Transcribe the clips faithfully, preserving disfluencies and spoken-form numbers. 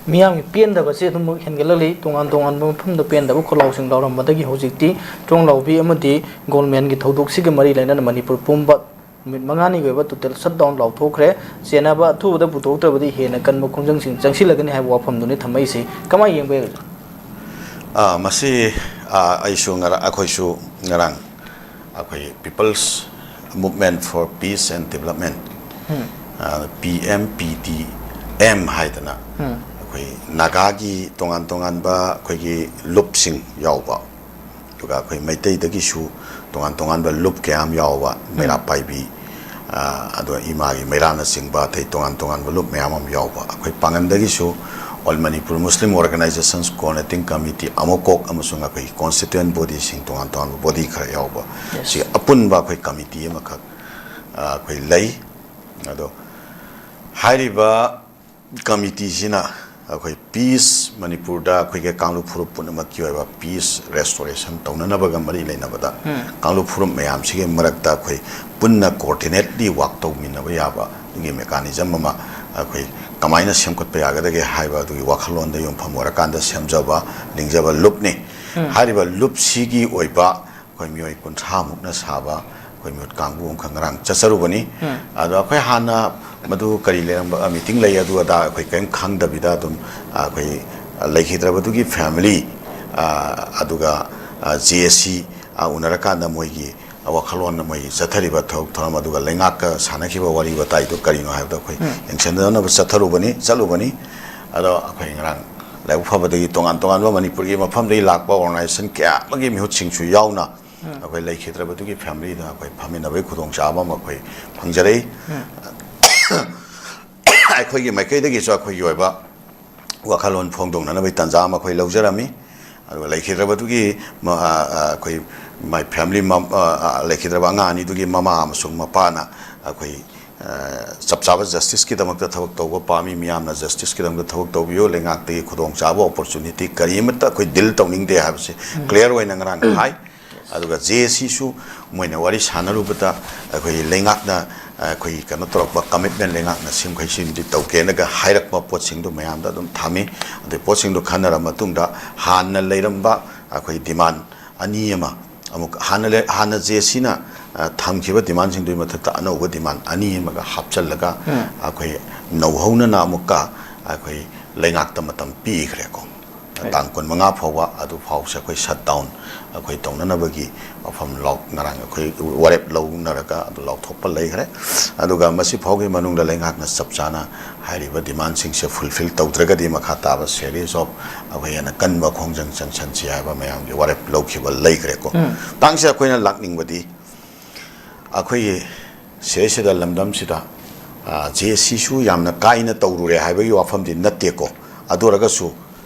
ꯃꯤꯌꯥꯝꯒꯤ ꯄꯦꯟꯗꯕꯁꯦ ꯑꯗꯨꯝ ꯍꯦꯟꯒꯠꯂꯛꯂꯤ꯫ ꯇꯣꯉꯥꯟ ꯇꯣꯉꯥꯟꯕ ꯃꯐꯝꯗ ꯄꯦꯟꯗꯕ ꯈꯣꯜꯂꯥꯎꯁꯤꯡ ꯂꯥꯎꯔꯝꯕꯗꯒꯤ ꯍꯧꯖꯤꯛꯇꯤ ꯇ꯭ꯔꯣꯡꯂꯥꯎꯕꯤ ꯑꯃꯗꯤ ꯒꯣꯜꯃꯦꯟꯒꯤ ꯊꯧꯗꯣꯛꯁꯤꯒ ꯃꯔꯤ ꯂꯩꯅꯅ ꯃꯅꯤꯄꯨꯔ ꯄꯨꯝꯕ ꯅꯨꯃꯤꯠ ꯃꯉꯥꯅꯤꯒꯤ ꯑꯣꯏꯕ total shutdown ꯂꯥꯎꯊꯣꯛꯈ꯭ꯔꯦ꯫ ꯆꯦꯟꯅꯕ ꯑꯊꯨꯕꯗ ꯄꯨꯊꯣꯛꯇ꯭ꯔꯕꯗꯤ ꯍꯦꯟꯅ ꯀꯟꯕ ꯈꯣꯡꯖꯪꯁꯤꯡ ꯆꯪꯁꯤꯜꯂꯒꯅꯤ ꯍꯥꯏꯕ ꯋꯥꯐꯝꯗꯨꯅꯤ ꯊꯝꯃꯛꯏꯁꯤ꯫ ꯀꯃꯥꯏꯅ ꯌꯦꯡꯕ ꯌꯥꯏ? ꯑꯥ, ꯃꯁꯤ, ꯑꯥ, ꯑꯩꯁꯨ ꯉꯔꯥꯡ, ꯑꯩꯈꯣꯏꯁꯨ ꯉꯔꯥꯡ ꯑꯩꯈꯣꯏ People's Movement for Peace and Development, P M P D M ꯍꯥꯏꯗꯅ, ꯑꯩꯈꯣꯏ ꯅꯥꯒꯥꯒꯤ ꯇꯣꯉꯥꯟ ꯇꯣꯉꯥꯟꯕ ꯑꯩꯈꯣꯏꯒꯤ ꯂꯨꯞꯁꯤꯡ ꯌꯥꯎꯕ, ꯑꯗꯨꯒ ꯑꯩꯈꯣꯏ ꯃꯩꯇꯩꯗꯒꯤꯁꯨ ꯇꯣꯉꯥꯟ ꯇꯣꯉꯥꯟꯕ ꯂꯨꯞ ꯀꯌꯥ ꯑꯃ ꯌꯥꯎꯕ, ꯃꯩꯔꯥ ꯄꯥꯏꯕꯤ, ꯑꯗꯨꯒ ꯏꯃꯥꯒꯤ ꯃꯩꯔꯥꯅꯆꯤꯡꯕ ꯑꯇꯩ ꯇꯣꯉꯥꯟ ꯇꯣꯉꯥꯟꯕ ꯂꯨꯞ ꯃꯌꯥꯝ ꯑꯃ ꯌꯥꯎꯕ, ꯑꯩꯈꯣꯏ ꯄꯥꯡꯒꯟꯗꯒꯤꯁꯨ All Manipur Muslim Organizations Coordinating Committee, ꯑꯃꯣꯀꯣꯛ, ꯑꯃꯁꯨꯡ ꯑꯩꯈꯣꯏꯒꯤ constituent bodyꯁꯤꯡ, ꯇꯣꯉꯥꯟ ꯇꯣꯉꯥꯟꯕ body ꯈꯔ ꯌꯥꯎꯕ, ꯁꯤ ꯑꯄꯨꯟꯕ ꯑꯩꯈꯣꯏ committee ꯑꯃꯈꯛ, ꯑ, ꯑꯩꯈꯣꯏ ꯂꯩ꯫ ꯑꯗꯣ ꯍꯥꯏꯔꯤꯕ committeeꯁꯤꯅ ꯑꯩꯈꯣꯏ peace, ꯃꯅꯤꯄꯨꯔꯗ ꯑꯩꯈꯣꯏꯒꯤ ꯀꯥꯡꯂꯨꯞ ꯐꯨꯔꯨꯞ ꯄꯨꯝꯅꯃꯛꯀꯤ ꯑꯣꯏꯕ peace restoration ꯇꯧꯅꯅꯕꯒ ꯃꯔꯤ ꯂꯩꯅꯕꯗ, ꯀꯥꯡꯂꯨꯞ ꯐꯨꯔꯨꯞ ꯃꯌꯥꯝꯁꯤꯒꯤ ꯃꯔꯛꯇ ꯑꯩꯈꯣꯏ ꯄꯨꯟꯅ coordinately work ꯇꯧꯃꯤꯟꯅꯕ ꯌꯥꯕ ꯑꯗꯨꯒꯤ mechanism ꯑꯃ ꯑꯩꯈꯣꯏ ꯀꯃꯥꯏꯅ ꯁꯦꯝꯒꯠꯄ ꯌꯥꯒꯗꯒꯦ ꯍꯥꯏꯕ ꯑꯗꯨꯒꯤ ꯋꯥꯈꯜꯂꯣꯟꯗ ꯌꯨꯝꯐꯝ ꯑꯣꯏꯔꯀꯥꯟꯗ ꯁꯦꯝꯖꯕ, ꯂꯤꯡꯖꯕ ꯂꯨꯞꯅꯤ꯫ ꯍꯥꯏꯔꯤꯕ ꯂꯨꯞꯁꯤꯒꯤ ꯑꯣꯏꯕ ꯑꯩꯈꯣꯏ ꯃꯤꯑꯣꯏ ꯀꯨꯟꯊ꯭ꯔꯥ ꯃꯨꯛꯅ ꯁꯥꯕ ꯑꯩꯈꯣꯏ ꯃꯤꯍꯨꯠ ꯀꯥꯡꯕꯨ ꯑꯃꯈꯛ ꯉꯔꯥꯡ ꯆꯠꯆꯔꯨꯕꯅꯤ꯫ ꯑꯗꯣ ꯑꯩꯈꯣꯏ ꯍꯥꯟꯅ ꯃꯗꯨ ꯀꯔꯤ ꯂꯩꯔꯝꯕ, meeting ꯂꯩ ꯑꯗꯨ ꯑꯗꯥ ꯑꯩꯈꯣꯏ ꯀꯔꯤꯝ ꯈꯪꯗꯕꯤꯗ ꯑꯗꯨꯝ ꯑꯩꯈꯣꯏ ꯂꯩꯈꯤꯗ꯭ꯔꯕꯗꯨꯒꯤ family, ꯑꯗꯨꯒ ꯖꯦ ꯑꯦ ꯁꯤ ꯎꯅꯔꯀꯥꯟꯗ ꯃꯣꯏꯒꯤ ꯋꯥꯈꯜꯂꯣꯟ, ꯃꯣꯏꯒꯤ ꯆꯠꯊꯔꯤꯕ ꯊꯕꯛ ꯊꯧꯔꯝ ꯑꯗꯨꯒ ꯂꯩꯉꯥꯛꯀ ꯁꯥꯟꯅꯈꯤꯕ ꯋꯥꯔꯤ ꯋꯥꯇꯥꯏꯗꯨ ꯀꯔꯤꯅꯣ ꯍꯥꯏꯕꯗꯣ ꯑꯩꯈꯣꯏ ꯌꯦꯡꯁꯤꯟꯅꯅꯕ ꯆꯠꯊꯔꯨꯕꯅꯤ, ꯆꯠꯂꯨꯕꯅꯤ꯫ ꯑꯗꯣ ꯑꯩꯈꯣꯏ ꯉꯔꯥꯡ ꯂꯥꯏꯕꯛ ꯐꯕꯗꯒꯤ ꯇꯣꯉꯥꯟ ꯇꯣꯉꯥꯟꯕ ꯃꯅꯤꯄꯨꯔꯒꯤ ꯃꯐꯝꯗꯒꯤ ꯂꯥꯛꯄ organization ꯀꯌꯥ ꯑꯃꯒꯤ ꯃꯤꯍꯨꯠꯁꯤꯡꯁꯨ ꯌꯥꯎꯅ ꯑꯩꯈꯣꯏ ꯂꯩꯈꯤꯗ꯭ꯔꯕꯗꯨꯒꯤ familyꯗ ꯑꯩꯈꯣꯏ ꯐꯝꯃꯤꯟꯅꯕꯒꯤ ꯈꯨꯗꯣꯡꯆꯥꯕ ꯑꯃ ꯑꯩꯈꯣꯏ ꯐꯪꯖꯔꯛꯏ꯫ ꯑꯩꯈꯣꯏꯒꯤ ꯃꯥꯏꯀꯩꯗꯒꯤꯁꯨ ꯑꯩꯈꯣꯏꯒꯤ ꯑꯣꯏꯕ ꯋꯥꯈꯜꯂꯣꯟ ꯐꯣꯡꯗꯣꯛꯅꯅꯕꯒꯤ ꯇꯥꯟꯖꯥ ꯑꯃ ꯑꯩꯈꯣꯏ ꯂꯧꯖꯔꯝꯃꯤ꯫ ꯑꯗꯨꯒ ꯂꯩꯈꯤꯗ꯭ꯔꯕꯗꯨꯒꯤ ꯃ-, ꯑ, ꯑ, ꯑꯩꯈꯣꯏ my family ꯃ-, ꯑ, ꯑ, ꯂꯩꯈꯤꯗ꯭ꯔꯕ ꯑꯉꯥꯡ ꯑꯅꯤꯗꯨꯒꯤ ꯃꯃꯥ ꯑꯃꯁꯨꯡ ꯃꯄꯥꯅ ꯑꯩꯈꯣꯏ, ꯑ, ꯆꯞ ꯆꯥꯕ justiceꯀꯤꯗꯃꯛꯇ ꯊꯕꯛ ꯇꯧꯕ ꯄꯥꯝꯃꯤ, ꯃꯤꯌꯥꯝꯅ justiceꯀꯤꯗꯃꯛꯇ ꯊꯕꯛ ꯇꯧꯕꯤꯌꯨ, ꯂꯩꯉꯥꯛꯇꯒꯤ ꯈꯨꯗꯣꯡꯆꯥꯕ opportunity ꯀꯔꯤ ꯑꯃꯠꯇ ꯑꯩꯈꯣꯏ deal ꯇꯧꯅꯤꯡꯗꯦ ꯍꯥꯏꯕꯁꯤ clear ꯑꯣꯏꯅ ꯉꯔꯥꯡ ꯍꯥꯏ꯫ ꯑꯗꯨꯒ ꯖꯦ ꯑꯦ ꯁꯤꯁꯨ ꯃꯣꯏꯅ ꯋꯥꯔꯤ ꯁꯥꯟꯅꯔꯨꯕꯗ ꯑꯩꯈꯣꯏ ꯂꯩꯉꯥꯛꯅ ꯑꯩꯈꯣꯏ ꯀꯩꯅꯣ ꯇꯧꯔꯛꯄ ꯀꯃꯤꯠꯃꯦꯟ ꯂꯩꯉꯥꯛꯅ ꯁꯤꯃꯈꯩ ꯁꯤꯃꯗꯤ ꯇꯧꯒꯦꯅꯒ ꯍꯥꯏꯔꯛꯄ ꯄꯣꯠꯁꯤꯡꯗꯨ ꯃꯌꯥꯝꯗ ꯑꯗꯨꯝ ꯊꯝꯃꯤ꯫ ꯑꯗꯩ ꯄꯣꯠꯁꯤꯡꯗꯨ ꯈꯟꯅꯔ ꯃꯇꯨꯡꯗ ꯍꯥꯟꯅ ꯂꯩꯔꯝꯕ ꯑꯩꯈꯣꯏ ꯗꯤꯃꯥꯟ ꯑꯅꯤ ꯑꯃ ꯑꯃꯨꯛ ꯍꯥꯟꯅ ꯂꯩ-, ꯍꯥꯟꯅ ꯖꯦ ꯁꯤꯅ, ꯑ, ꯊꯝꯈꯤꯕ ꯗꯤꯃꯥꯟꯁꯤꯡꯗꯨꯒꯤ ꯃꯊꯛꯇ ꯑꯅꯧꯕ ꯗꯤꯃꯥꯟ ꯑꯅꯤ ꯑꯃꯒ ꯍꯥꯞꯆꯜꯂꯒ ꯎꯝ꯫ ꯑꯩꯈꯣꯏ ꯅꯧꯍꯧꯅꯅ ꯑꯃꯨꯛꯀ ꯑꯩꯈꯣꯏ ꯂꯩꯉꯥꯛꯇ ꯃꯇꯝ ꯄꯤꯈ꯭ꯔꯦꯀꯣ꯫ ꯍꯣꯏ꯫ ꯇꯥꯡ ꯀꯨꯟꯃꯉꯥ ꯐꯥꯎꯕ ꯑꯗꯨ ꯐꯥꯎꯁꯦ ꯑꯩꯈꯣꯏ ꯁꯠ ꯗꯥꯎꯟ ꯑꯩꯈꯣꯏ ꯇꯧꯅꯅꯕꯒꯤ ꯋꯥꯐꯝ ꯂꯥꯎ-, ꯉꯔꯥꯡ ꯑꯩꯈꯣꯏ ꯋꯥꯔꯦꯞ ꯂꯧꯅꯔꯒ ꯑꯗꯨ ꯂꯥꯎꯊꯣꯛꯄ ꯂꯩꯈ꯭ꯔꯦ꯫ ꯑꯗꯨꯒ ꯃꯁꯤ ꯐꯥꯎꯒꯤ ꯃꯅꯨꯡꯗ ꯂꯩꯉꯥꯛꯅ ꯆꯞ ꯆꯥꯅ ꯍꯥꯏꯔꯤꯕ ꯗꯤꯃꯥꯟꯁꯤꯡꯁꯦ ꯐꯨꯜꯐꯤꯜ ꯇꯧꯗ꯭ꯔꯒꯗꯤ ꯃꯈꯥ ꯇꯥꯕ ꯁꯦꯔꯤꯁ ꯑꯣꯐ ꯑꯩꯈꯣꯏ ꯍꯦꯟꯅ ꯀꯟꯕ ꯈꯣꯡꯖꯪ ꯆꯪꯁꯟꯁꯤ ꯍꯥꯏꯕ ꯃꯌꯥꯝꯒꯤ ꯋꯥꯔꯦꯞ ꯂꯧꯈꯤꯕ ꯂꯩꯈ꯭ꯔꯦꯀꯣ꯫ ꯎꯝ꯫ ꯇꯥꯡꯁꯦ ꯑꯩꯈꯣꯏꯅ ꯂꯥꯛꯅꯤꯡꯕꯗꯤ ꯑꯩꯈꯣꯏꯒꯤ ꯁꯤꯗꯩꯁꯤꯗ ꯂꯝꯗꯝꯁꯤꯗ, ꯑ, ꯖꯦ ꯁꯤꯁꯨ ꯌꯥꯝꯅ ꯀꯥꯏꯅ ꯇꯧꯔꯨꯔꯦ ꯍꯥꯏꯕꯒꯤ ꯋꯥꯐꯝꯗꯤ ꯅꯠꯇꯦꯀꯣ꯫ ꯑꯗꯨ ꯑꯣꯏꯔꯒꯁꯨ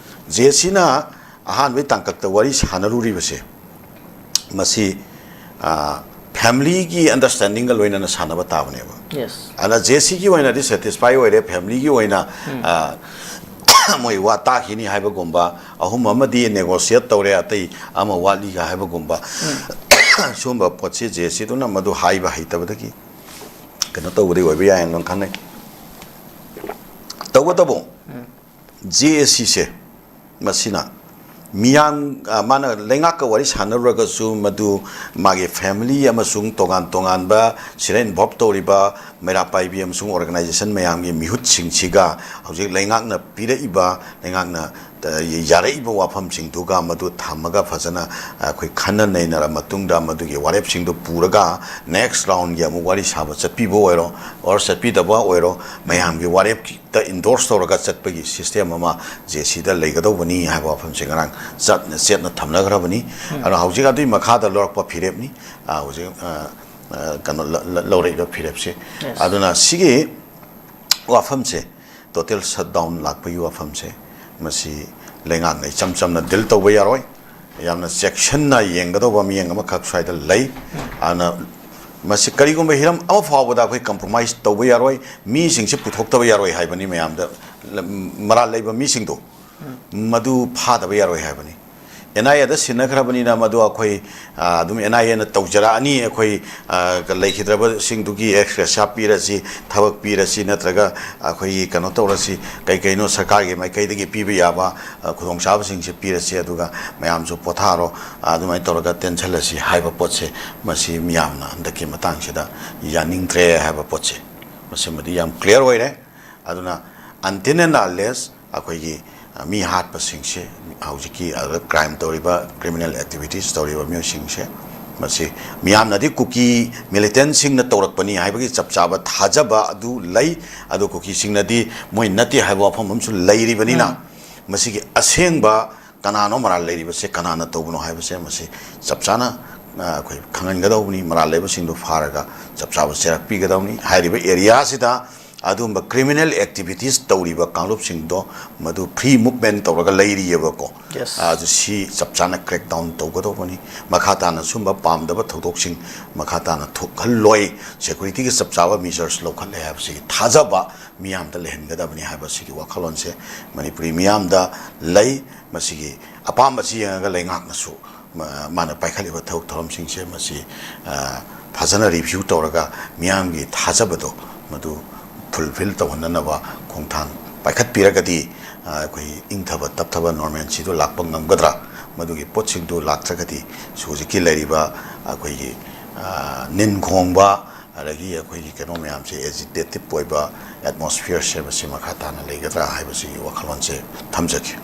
ꯖꯦ ꯁꯤꯅ ꯑꯍꯥꯟꯕꯒꯤ ꯇꯥꯡꯀꯛꯇ ꯋꯥꯔꯤ ꯁꯥꯟꯅꯔꯨꯔꯤꯕꯁꯦ, ꯃꯁꯤ, ꯑ, ꯐꯦꯃꯤꯂꯤꯒꯤ ꯑꯟꯗꯔꯁꯇꯦꯟꯗꯤꯡꯒ ꯂꯣꯏꯅꯅ ꯁꯥꯟꯅꯕ ꯇꯥꯕꯅꯦꯕ꯫ Yes꯫ ꯑꯗ ꯖꯦ ꯁꯤꯒꯤ ꯑꯣꯏꯅꯗꯤ ꯁꯦꯇꯤꯁꯐꯥꯏ ꯑꯣꯏꯔꯦ, ꯐꯦꯃꯤꯂꯤꯒꯤ ꯑꯣꯏꯅ, ꯎꯝ꯫ ꯑ, ꯃꯣꯏ ꯋꯥ ꯇꯥꯈꯤꯅꯤ ꯍꯥꯏꯕꯒꯨꯝꯕ, ꯑꯍꯨꯝ ꯑꯃꯗꯤ ꯅꯦꯒꯣꯁꯤꯌꯦꯠ ꯇꯧꯔꯦ, ꯑꯇꯩ ꯑꯃ ꯋꯥꯠꯂꯤꯒ ꯍꯥꯏꯕꯒꯨꯝꯕ, ꯎꯝ꯫ ꯁꯤꯒꯨꯝꯕ ꯄꯣꯠꯁꯤ ꯖꯦ ꯁꯤꯗꯨꯅ ꯃꯗꯨ ꯍꯥꯏꯕ ꯍꯩꯇꯕꯗꯒꯤ ꯀꯩꯅꯣ ꯇꯧꯕꯗꯤ ꯑꯣꯏꯕ ꯌꯥꯏꯅ ꯑꯗꯨꯝ ꯈꯟꯅꯩ꯫ ꯇꯧꯕꯇꯕꯨ ꯎꯝ꯫ ꯖꯦ ꯑꯦ ꯁꯤꯁꯦ ꯃꯁꯤꯅ ꯃꯤꯌꯥꯝ, ꯑ, ꯃꯥꯅ ꯂꯩꯉꯥꯛꯀ ꯋꯥꯔꯤ ꯁꯥꯟꯅꯔꯨꯔꯒꯁꯨ ꯃꯗꯨ ꯃꯥꯒꯤ ꯐꯦꯃꯤꯂꯤ ꯑꯃꯁꯨꯡ ꯇꯣꯉꯥꯟ ꯇꯣꯉꯥꯟꯕ ꯁꯤꯗ ꯏꯟꯚꯣꯜꯕ ꯇꯧꯔꯤꯕ ꯃꯩꯔꯥ ꯄꯥꯏꯕꯤ ꯑꯃꯁꯨꯡ ꯑꯣꯔꯒꯅꯥꯏꯖꯦꯁꯟ ꯃꯌꯥꯝꯒꯤ ꯃꯤꯍꯨꯠꯁꯤꯡꯁꯤꯒ ꯍꯧꯖꯤꯛ ꯂꯩꯉꯥꯛꯅ ꯄꯤꯔꯛꯏꯕ, ꯂꯩꯉꯥꯛꯅ, ꯑ, ꯌꯥꯔꯛꯏꯕ ꯋꯥꯐꯝꯁꯤꯡꯗꯨꯒ ꯃꯗꯨ ꯊꯝꯃꯒ ꯐꯖꯅ ꯑꯩꯈꯣꯏ ꯈꯟꯅ ꯅꯩꯅꯔ ꯃꯇꯨꯡꯗ ꯃꯗꯨꯒꯤ ꯋꯥꯔꯦꯞꯁꯤꯡꯗꯨ ꯄꯨꯔꯒ ꯅꯦꯛꯁ ꯔꯥꯎꯟꯒꯤ ꯑꯃꯨꯛ ꯋꯥꯔꯤ ꯁꯥꯕ ꯆꯠꯄꯤꯕ ꯑꯣꯏꯔꯣ, ꯑꯣꯔ ꯆꯠꯄꯤꯗꯕ ꯑꯣꯏꯔꯣ, ꯃꯌꯥꯝꯒꯤ ꯋꯥꯔꯦꯞꯇ ꯏꯟꯗꯣꯔꯁ ꯇꯧꯔꯒ ꯆꯠꯄꯒꯤ ꯁꯤꯁꯇꯦꯝ ꯑꯃ ꯖꯦ ꯁꯤꯗ ꯂꯩꯒꯗꯧꯕꯅꯤ ꯍꯥꯏꯕ ꯋꯥꯐꯝꯁꯦ ꯉꯔꯥꯡ ꯆꯠꯅ ꯆꯦꯠꯅ ꯊꯝꯅꯈ꯭ꯔꯕꯅꯤ꯫ ꯎꯝ꯫ ꯑꯗꯣ ꯍꯧꯖꯤꯛ ꯑꯗꯨꯒꯤ ꯃꯈꯥꯗ ꯂꯧꯔꯛꯄ ꯐꯤꯔꯦꯞꯅꯤ, ꯑ, ꯍꯧꯖꯤꯛ, ꯑ, ꯑ, ꯀꯩꯅꯣ, ꯂ-, ꯂ-, ꯂꯧꯔꯛꯏꯕ ꯐꯤꯔꯦꯞꯁꯦ꯫ Yes꯫ ꯑꯗꯨꯅ ꯁꯤꯒꯤ ꯋꯥꯐꯝꯁꯦ, ꯇꯣꯇꯦꯜ ꯁꯠꯗꯥꯎꯟ ꯂꯥꯛꯄꯒꯤ ꯋꯥꯐꯝꯁꯦ, ꯃꯁꯤ ꯂꯩꯉꯥꯛꯅ ꯏꯆꯝ ꯆꯝꯅ ꯗꯤꯜ ꯇꯧꯕ ꯌꯥꯔꯣꯏ꯫ ꯌꯥꯝꯅ ꯆꯦꯛꯁꯤꯟꯅ ꯌꯦꯡꯒꯗꯧꯕ ꯃꯤꯠꯌꯦꯡ ꯑꯃꯈꯛ ꯁ꯭ꯋꯥꯏꯗ ꯂꯩ꯫ ꯑꯗꯨꯅ ꯃꯁꯤ ꯀꯔꯤꯒꯨꯝꯕ ꯍꯤꯔꯝ ꯑꯃ ꯐꯥꯎꯕꯗ ꯑꯩꯈꯣꯏ ꯀꯝꯄ꯭ꯔꯣꯃꯥꯏꯁ ꯇꯧꯕ ꯌꯥꯔꯣꯏ, ꯃꯤꯁꯤꯡꯁꯤ ꯄꯨꯊꯣꯛꯇꯕ ꯌꯥꯔꯣꯏ ꯍꯥꯏꯕꯅꯤ ꯃꯌꯥꯝꯗ, ꯂ-, ꯃꯔꯥꯜ ꯂꯩꯕ ꯃꯤꯁꯤꯡꯗꯣ ꯃꯗꯨ ꯐꯥꯗꯕ ꯌꯥꯔꯣꯏ ꯍꯥꯏꯕꯅꯤ꯫ ꯑꯦꯟ ꯑꯥꯏ ꯑꯦꯗ ꯁꯤꯟꯅꯈ꯭ꯔꯕꯅꯤꯅ ꯃꯗꯨ ꯑꯩꯈꯣꯏ, ꯑ, ꯑꯗꯨꯝ ꯑꯦꯟ ꯑꯥꯏ ꯑꯦꯅ ꯇꯧꯖꯔꯛꯑꯅꯤ꯫ ꯑꯩꯈꯣꯏ, ꯑ, ꯂꯩꯈꯤꯗ꯭ꯔꯕꯁꯤꯡꯗꯨꯒꯤ ꯑꯦꯛꯁ ꯒ꯭ꯔꯦꯁꯤꯌꯥ ꯄꯤꯔꯁꯤ, ꯊꯕꯛ ꯄꯤꯔꯁꯤ, ꯅꯠꯇ꯭ꯔꯒ ꯑꯩꯈꯣꯏꯒꯤ ꯀꯩꯅꯣ ꯇꯧꯔꯁꯤ, ꯀꯩ ꯀꯩꯅꯣ ꯁꯔꯀꯥꯔꯒꯤ ꯃꯥꯏꯀꯩꯗꯒꯤ ꯄꯤꯕ ꯌꯥꯕ, ꯑ, ꯈꯨꯗꯣꯡꯆꯥꯕꯁꯤꯡꯁꯦ ꯄꯤꯔꯁꯤ, ꯑꯗꯨꯒ ꯃꯌꯥꯝꯁꯨ ꯄꯣꯊꯥꯔꯣ, ꯑ, ꯑꯗꯨꯃꯥꯏꯅ ꯇꯧꯔꯒ ꯇꯦꯟꯁꯤꯜꯂꯁꯤ ꯍꯥꯏꯕ ꯄꯣꯠꯁꯦ, ꯃꯁꯤ ꯃꯤꯌꯥꯝꯅ ꯍꯟꯗꯛꯀꯤ ꯃꯇꯥꯡꯁꯤꯗ ꯌꯥꯅꯤꯡꯗ꯭ꯔꯦ ꯍꯥꯏꯕ ꯄꯣꯠꯁꯦ, ꯃꯁꯤꯃꯗꯤ ꯌꯥꯝ ꯀ꯭ꯂꯤꯌꯥꯔ ꯑꯣꯏꯔꯦ꯫ ꯑꯗꯨꯅ until and unless ꯑꯩꯈꯣꯏꯒꯤ, ꯑ, ꯃꯤ ꯍꯥꯠꯄꯁꯤꯡꯁꯦ, ꯍꯧꯖꯤꯛꯀꯤ ꯑꯗꯨꯗ ꯀ꯭ꯔꯥꯏꯝ ꯇꯧꯔꯤꯕ, ꯀ꯭ꯔꯤꯃꯤꯅꯦꯜ ꯑꯦꯛꯇꯤꯚꯤꯇꯤꯁ ꯇꯧꯔꯤꯕ ꯃꯤꯑꯣꯏꯁꯤꯡꯁꯦ, ꯃꯁꯤ ꯃꯤꯌꯥꯝꯅꯗꯤ ꯀꯨꯀꯤ ꯃꯤꯂꯤꯇꯦꯟꯁꯤꯡꯅ ꯇꯧꯔꯛꯄꯅꯤ ꯍꯥꯏꯕꯒꯤ ꯆꯞ ꯆꯥꯕ ꯊꯥꯖꯕ ꯑꯗꯨ ꯂꯩ꯫ ꯑꯗꯨ ꯀꯨꯀꯤꯁꯤꯡꯅꯗꯤ ꯃꯣꯏ ꯅꯠꯇꯦ ꯍꯥꯏꯕ ꯋꯥꯐꯝ ꯑꯃꯁꯨ ꯂꯩꯔꯤꯕꯅꯤꯅ, ꯎꯝ꯫ ꯃꯁꯤꯒꯤ ꯑꯁꯦꯡꯕ ꯀꯅꯥꯅꯣ ꯃꯔꯥꯜ ꯂꯩꯔꯤꯕꯁꯦ, ꯀꯅꯥꯅ ꯇꯧꯕꯅꯣ ꯍꯥꯏꯕꯁꯦ ꯃꯁꯤ ꯆꯞ ꯆꯥꯅ, ꯑ, ꯑꯩꯈꯣꯏ ꯈꯪꯍꯟꯒꯗꯧꯕꯅꯤ꯫ ꯃꯔꯥꯜ ꯂꯩꯕꯁꯤꯡꯗꯨ ꯐꯥꯔꯒ ꯆꯞ ꯆꯥꯕ ꯆꯩꯔꯥꯛ ꯄꯤꯒꯗꯧꯅꯤ꯫ ꯍꯥꯏꯔꯤꯕ ꯑꯦꯔꯤꯌꯥꯁꯤꯗ ꯑꯗꯨꯒꯨꯝꯕ ꯀ꯭ꯔꯤꯃꯤꯅꯦꯜ ꯑꯦꯛꯇꯤꯚꯤꯇꯤꯁ ꯇꯧꯔꯤꯕ ꯀꯥꯡꯂꯨꯞꯁꯤꯡꯗꯣ ꯃꯗꯨ ꯐ꯭ꯔꯤ ꯃꯨꯞꯃꯦꯟ ꯇꯧꯔꯒ ꯂꯩꯔꯤꯑꯕꯀꯣ꯫ Yes. ꯑꯗꯨ ꯁꯤ ꯆꯞ ꯆꯥꯅ ꯀ꯭ꯔꯦꯛ ꯗꯥꯎꯟ ꯇꯧꯒꯗꯧꯕꯅꯤ꯫ ꯃꯈꯥ ꯇꯥꯅ ꯁꯨꯝꯕ ꯄꯥꯝꯗꯕ ꯊꯧꯗꯣꯛꯁꯤꯡ ꯃꯈꯥ ꯇꯥꯅ ꯊꯣꯛꯍꯜꯂꯣꯏ꯫ ꯁꯦꯀ꯭ꯌꯨꯔꯤꯇꯤꯒꯤ ꯆꯞ ꯆꯥꯕ ꯃꯤꯖꯔꯁ ꯂꯧꯈꯠꯂꯦ ꯍꯥꯏꯕꯁꯤꯒꯤ ꯊꯥꯖꯕ ꯃꯤꯌꯥꯝꯗ ꯂꯩꯍꯟꯒꯗꯕꯅꯤ ꯍꯥꯏꯕꯁꯤꯒꯤ ꯋꯥꯈꯜꯂꯣꯟꯁꯦ ꯃꯅꯤꯄꯨꯔꯤ ꯃꯤꯌꯥꯝꯗ ꯂꯩ꯫ ꯃꯁꯤꯒꯤ ꯑꯄꯥꯝꯕꯁꯤ ꯌꯦꯡꯉꯒ ꯂꯩꯉꯥꯛꯅꯁꯨ ꯃ-, ꯃꯥꯅ ꯄꯥꯏꯈꯠꯂꯤꯕ ꯊꯕꯛ ꯊꯧꯔꯝꯁꯤꯡꯁꯦ ꯃꯁꯤ, ꯑ, ꯐꯖꯅ ꯔꯤꯚ꯭ꯌꯨ ꯇꯧꯔꯒ ꯃꯤꯌꯥꯝꯒꯤ ꯊꯥꯖꯕꯗꯣ ꯃꯗꯨ ꯐꯨꯜꯐꯤꯜ ꯇꯧꯍꯟꯅꯅꯕ ꯈꯣꯡꯊꯥꯡ ꯄꯥꯏꯈꯠꯄꯤꯔꯒꯗꯤ, ꯑ, ꯑꯩꯈꯣꯏ ꯏꯪꯊꯕ ꯇꯞꯊꯕ ꯅꯣꯔꯃꯦꯜꯁꯤꯗꯣ ꯂꯥꯛꯄ ꯉꯝꯒꯗ꯭ꯔꯥ? ꯃꯗꯨꯒꯤ ꯄꯣꯠꯁꯤꯡꯗꯨ ꯂꯥꯛꯇ꯭ꯔꯒꯗꯤ ꯁꯤ ꯍꯧꯖꯤꯛꯀꯤ ꯂꯩꯔꯤꯕ ꯑꯩꯈꯣꯏꯒꯤ, ꯑ, ꯅꯤꯟ ꯈꯣꯡꯕ, ꯑꯗꯒꯤ ꯑꯩꯈꯣꯏꯒꯤ ꯀꯩꯅꯣ ꯃꯌꯥꯝꯁꯦ, ꯑꯦꯖꯤꯇꯦꯇꯤꯞ ꯑꯣꯏꯕ ꯑꯦꯠꯃꯣꯁꯐꯤꯌꯔꯁꯦ ꯃꯁꯤ ꯃꯈꯥ ꯇꯥꯅ ꯂꯩꯒꯗ꯭ꯔꯥ ꯍꯥꯏꯕꯁꯤꯒꯤ ꯋꯥꯈꯜꯂꯣꯟꯁꯦ ꯊꯝꯖꯒꯦ꯫